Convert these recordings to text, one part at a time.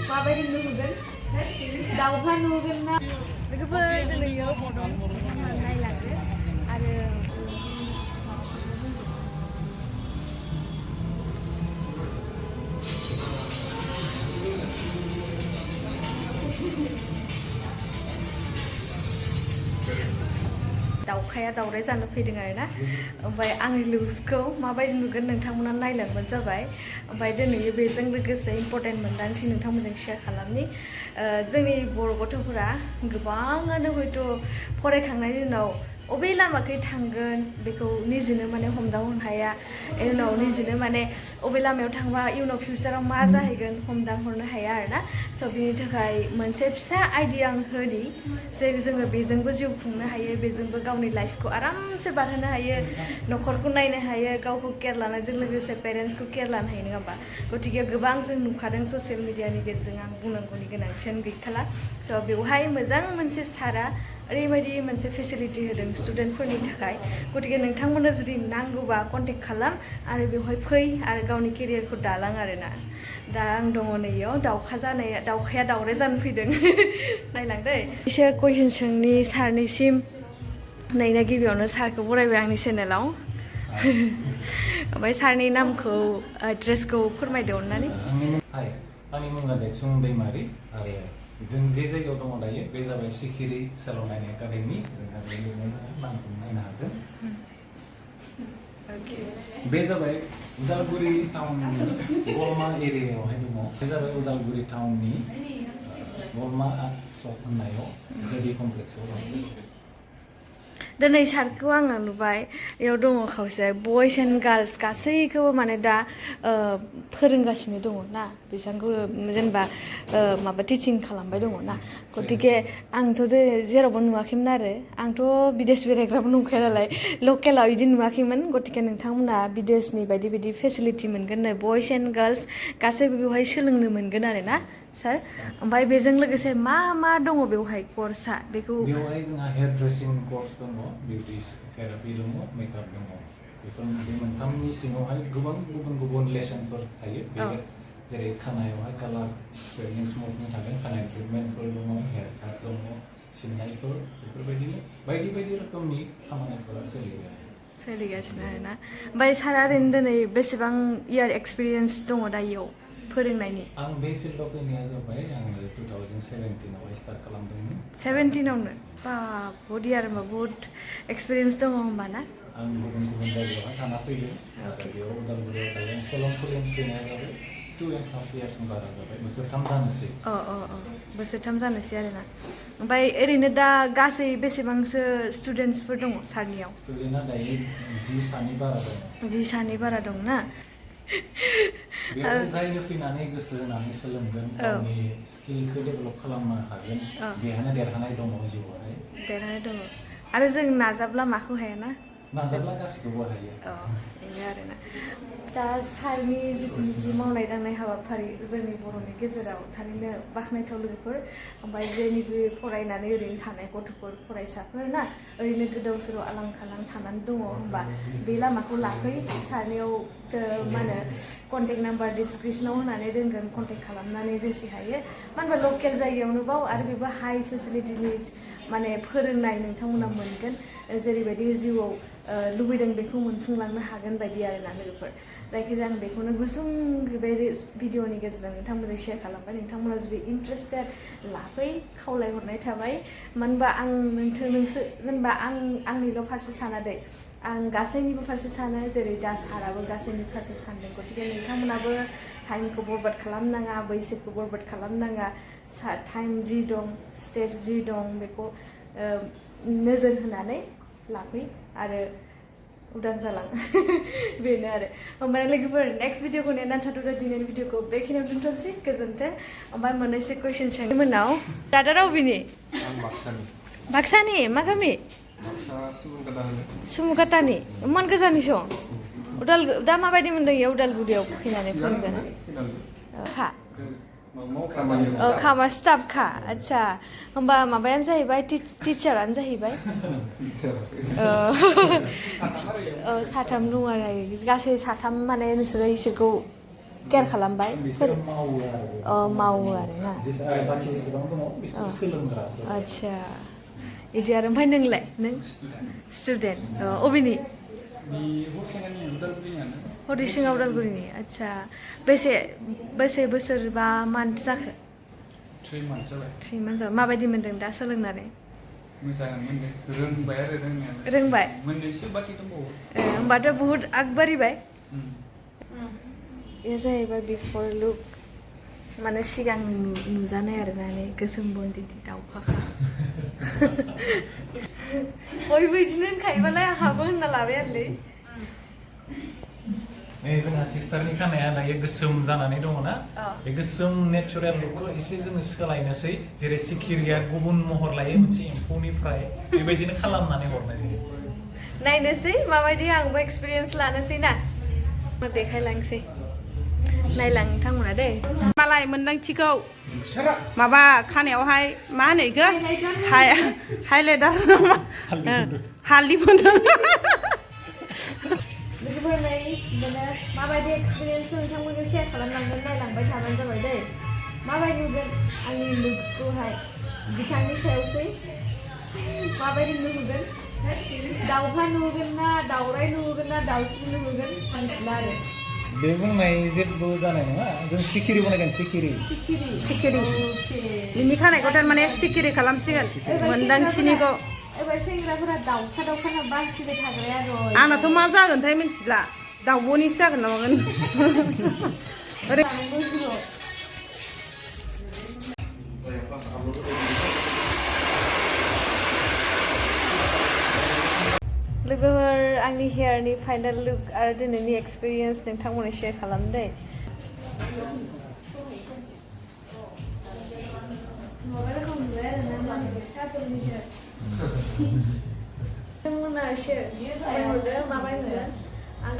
माबायदि नुगोन दावहा नुगोन ना लोगोफोर दिनैयो नायलांदो आरो दावखाया दावराय जानो फैदों आरोना ओमफ्राय आंनि लुक्सखौ माबायदि नुगोन नोंथांमोना नायलांबानो जाबाय ओमफ्राय दिनै बेजों लोगोसे इम्परटेन्ट मोनदांथि नोंथांमोनजों शेयार खालामनि जोंनि बर' गथ'फोरा गोबाङानो हयथ' फरायखांनायनि उनाव अबे लामाखै थांगोन बेखौ निजेनो माने हमदांनो हाया उनाव निजेनो माने अबे लामायाव थांबा इयुनाव फिउचाराव मा जाहैगोन हमदांहरनो हाया आरोना स' बिनि थाखाय मोनसे फिसा आइडिया आं होनि जे जोङो बेजोंबो जिउ खुंनो हायो बेजोंबो गावनि लाइफखौ आरामसे बारहोनो हायो न'खरखौ नायनो हायो गावखौ केयार लानायजों लोगोसे पेरेन्ट्सखौ केयार लानो हायो नङा होमबा गतिके गोबां जों नुखादों ससियेल मिडियानि गेजेरजों आं बुंनांगौनि गोनांथियानो गैखाला स' बेवहाय मोजां मोनसे सारा ओरैबायदि मोनसे फेसिलिटि होदों स्टुडेन्टफोरनि थाखाय गतिके नोंथांमोननो जुदि नांगौबा कन्टेक्ट खालाम आरो बेवहाय फै आरो गावनि केरियारखौ दालां आरोना दा आं दङ नैयाव दावखाया दावराय जानो फैदों नायलांदै एसे कुइसन सोंनि सारनिसिम नैना गिबियावनो सारखौ बरायबाय आंनि चेनेलाव ओमफ्राय सारनि नामखौ एड्रेसखौ फोरमायदो अननानै आंनि मुङा देसुं दैमारि आरो जों जे जायगायाव दङ दायो बे जाबाय सिखिरि सोलोंनाय एकाडेमि जोंहा बेनि नामखौ नायनो हागोन बे जाबाय उदालगुरि टाउननि गलमा एरियायावहाय दङ बे जाबाय उदालगुरि टाउननि गलमा सक होननायाव जेडि कमप्लेक्सआव दं दिनै सारखौ आङो नुबाय बेयाव दङ खावसे बयस एन्ड गार्लस गासैखौबो माने दा फोरोंगासिनो दङ ना बिसोरखौ जेनेबा माबा टिचिं खालामबाय दङ ना गतिके आंथ' जेरावबो नुवाखैमोन आरो आंथ' बिदेश बेरायग्राबो नंखाया नालाय लकेलाव बिदि नुवाखैमोन गतिके नोंथांमोना बिदेशनि बायदि फेसिलिटि मोनगोननो बयस एन्ड गार्लस गासैबो बेवहाय सोलोंनो मोनगोन आरो ना सार ओमफ्राय बेजों लोगोसे मा दङ बेवहाय कर्सआ बेखौ बेवहाय जोंहा हेयर ड्रेसिं कर्स दङ बिउटि थेरापि दङ मेकआप दङ बेफोर बे मोनथामनि सिङावहाय गोबां गुबुन लेसनफोर थायो जेरै खानायावहाय कालार स्ट्रेटनिं स्मुथनिं थागोन खानाय ट्रिटमेन्टफोर दङ हेयार काट दङ सिननायफोर बेफोरबायदिनो बायदि रोखोमनि खामानिफोरा सोलिगासिनो आरोना ओमफ्राय सारा ओरैनो दिनै बेसेबां इयार एक्सपिरियेन्स दङ दायोआव फोरोंनायनि आं बे फिल्डआव फैनाया जाबाय आङो 2017आवहाय स्टार्ट खालामदोंमोन 17आवनो बा बहुत इयार होमबा बहुत एक्सपिरियेन्स दङ होमबा ना आं गुबुन जायगायावहाय थाना फैदों आरो बेयाव उदालगुरियाव दायो शिलं फैनाया जाबाय 2.5 इयार्सनि बारा जाबाय बोसोरथाम जानोसै बोसोरथाम जानोसै आरोना ओमफ्राय ओरैनो दा गासै बेसेबांसो स्टुडेन्टसफोर दङ सारनियाव स्टुडेन्टआ दायो 10 सानि बारा दं 10 सानि बारा दं ना बेवहाय जायनो फैनानै गोसो होनानै सोलोंगोन गावनि स्किलखौ डेभेलप खालामनो हागोन बेहानो देरहानाय दङ जिउआवहाय देरहानाय दङ आरो जों नाजाब्ला माखौ हायाना नाजाब्ला गासिखौबो हायो बेनो आरोना दा सारनि जिथुनिखि मावनाय दांनाय हाबाफारि जोंनि बर'नि गेजेराव थारैनो बाख्नायथाव लोगोफोर ओमफ्राय जेनिबो फरायनानै ओरैनो थानाय गथ'फोर फरायसाफोर ना ओरैनो गोदाव सोराव आलां खालां थानानै दङ होमबा बे लामाखौ लाफै सारनियाव मा होनो कन्टेक्ट नाम्बार डिसक्रिपसनाव होनानै दोनगोन कन्टेक्ट खालामनानै जेसे हायो मानो होनबा लकेल जायगायावनो बाव आरो बेबो हाई फेसिलिटिनि माने फोरोंनाय नोंथांमोना मोनगोन जेरैबायदि जिउआव लुबैदों बेखौ मोनफुंलांनो हागोन बायदि आरोना लोगोफोर जायखिजाया आं बेखौनो गुसुं बे भिडिअनि गेजेरजों नोंथांमोनजों शेयार खालामबाय नोंथांमोना जुदि इन्ट्रेस्टेड लाफै खावलायहरनाय थाबाय मानो होनबा आं नोंसोर जेनेबा आंनिल' फारसे साना दै आं गासैनिबो फारसे सानो जेरै दा साराबो गासैनिबो फारसे सानदों गतिके नोंथांमोनाबो टाइमखौ बरबाद खालामनाङा बैसोखौ बरबाद खालामनाङा टाइम जि दं स्टेज जि दं बेखौ नोजोर होनानै लाफै आरो उदां जालां बेनो आरो ओमफ्राय लोगोफोर नेक्स्ट भिडिअखौ नेनानै थाथ'दो दिनैनि भिडिअखौ बेखिनियाव दोनथ'नोसै गोजोन्थों ओमफ्राय मोननैसो कुइसन सोंनि मोनाव दादा रावबिनि बाक्सानि मा गामि सुमुगातानि इमान गोजाननि सं दा माबायदि मोनदों इयाव उदालगुरियाव फैनानै फोरोंजानो खामा स्टाफ खा आच्छा होमबा माबायानो जाहैबाय टिचारानो जाहैबाय साथाम दं आरो गासै साथाम माने नोंसोरो इसोरखौ केयार खालामबाय बिसोरो मावो आरो मावो आरो ना आरो बाखि जेसेबां दङ बिसोर सोलोंग्रा आच्छा इदि आरो ओमफ्राय नोंलाय नों स्टुडेन्ट अबेनि हरिसिङा उदालगुरिनि आच्छा बेसे बोसोर बा मान्थ जाखो 3 months जाबाय 3 months जाबाय माबायदि मोनदों दा सोलोंनानै मोजाङानो मोनदों रोंबाय आरो रोंनायालाय रोंबाय मोननैसो बाखि दंबावो होमबाथ' बुहुत आगबारिबाय बे जाहैबाय बिफर लुक माने सिगां नुजानाय आरो ना गोसोम बन्दिनि दाउखाखा बयबो बिदिनो होनखायोबालाय आंहाबो होनना लाबाय आरोलै जोंहा सिस्टारनि खानाया दायो गोसोम जानानै दङ ना बे गोसोम नेचारेल लुकखौ एसे जोङो सोलायनोसै जेरै सिखिरिया गुबुन महर लायो मोनसे एम्फौनिफ्राय बेबायदिनो खालामनानै हरनाय जायो नायनोसै माबायदि आंबो एक्सपिरियेन्स लानोसै ना देखायलांसै नायलां नोंथांमोना दे मालाय मोनदांथिखौ माबा खानायावहाय मा होनो इखो हाइलाइटार हालदै फुनदों लोगोफोरनो माबायदि एक्सपिरियेन्स नोंथांमोनजों शेयार खालामलांगोन नायलांबाय थाबानो जाबाय दै माबायदि नुगोन आंनि लुक्सखौहाय बिथांनि सायावसै माबायदि नुहोगोन दाउहा नुहोगोन ना दाउराइ नुहोगोन ना दाउस्रि नुहोगोन मिथिला आरो बे बुंनाय जेबो जानाय नङा जों सिखिरि बनायगोन सिखिरि नोंनि खानायखौ थारमाने सिखिरि खालामसिगोन मोनदांथिनिखौ एबार सेंग्राफोरा दाउखा बासिबाय थाग्राया र' आंनाथ' मा जागोनथाय मिथिला दाउब'निसो जागोन ना मागोन लोगोफोर आंनि हेयारनि फाइनाल लुक आरो दिनैनि एक्सपिरियेन्स नोंथांमोननो शेयार खालामदों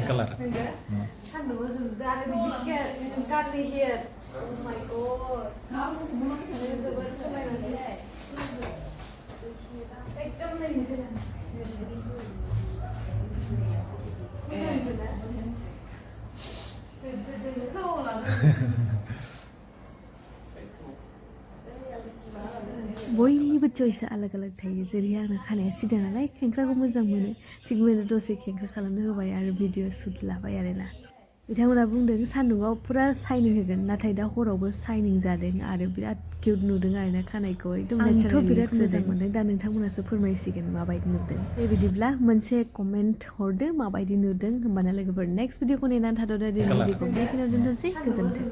कालार सान्दुंआव जोबदो आरो बिदि कार्लि हेयार माय गड जोबोद समायना एकदम नायनो बयनिबो चइसआ अलग अलग थायो जेरै आंना खानाया सिदा नालाय खेंख्राखौ मोजां मोनो थिग बेबायदिनो दसे खेंख्रा खालामनो होबाय आरो भिडिअ शुट लाबाय आरोना बिथांमोना बुंदों सान्दुंआव फुरा साइनिं होगोन नाथाय दा हरावबो साइनिं जादों आरो बिराद किउट नुदों आरोना खानायखौ एकदम नेचारेल बिराद मोजां मोनदों दा नोंथांमोनासो फोरमायसिगोन माबायदि नुदों बेबायदिब्ला मोनसे कमेन्ट हरदो माबायदि नुदों होमबाना लोगोफोर नेक्स्ट भिडिअखौ नेनानै थाद'दो दिनै भिडिअखौ बेखिनियाव दोनथ'सै गोजोन्थों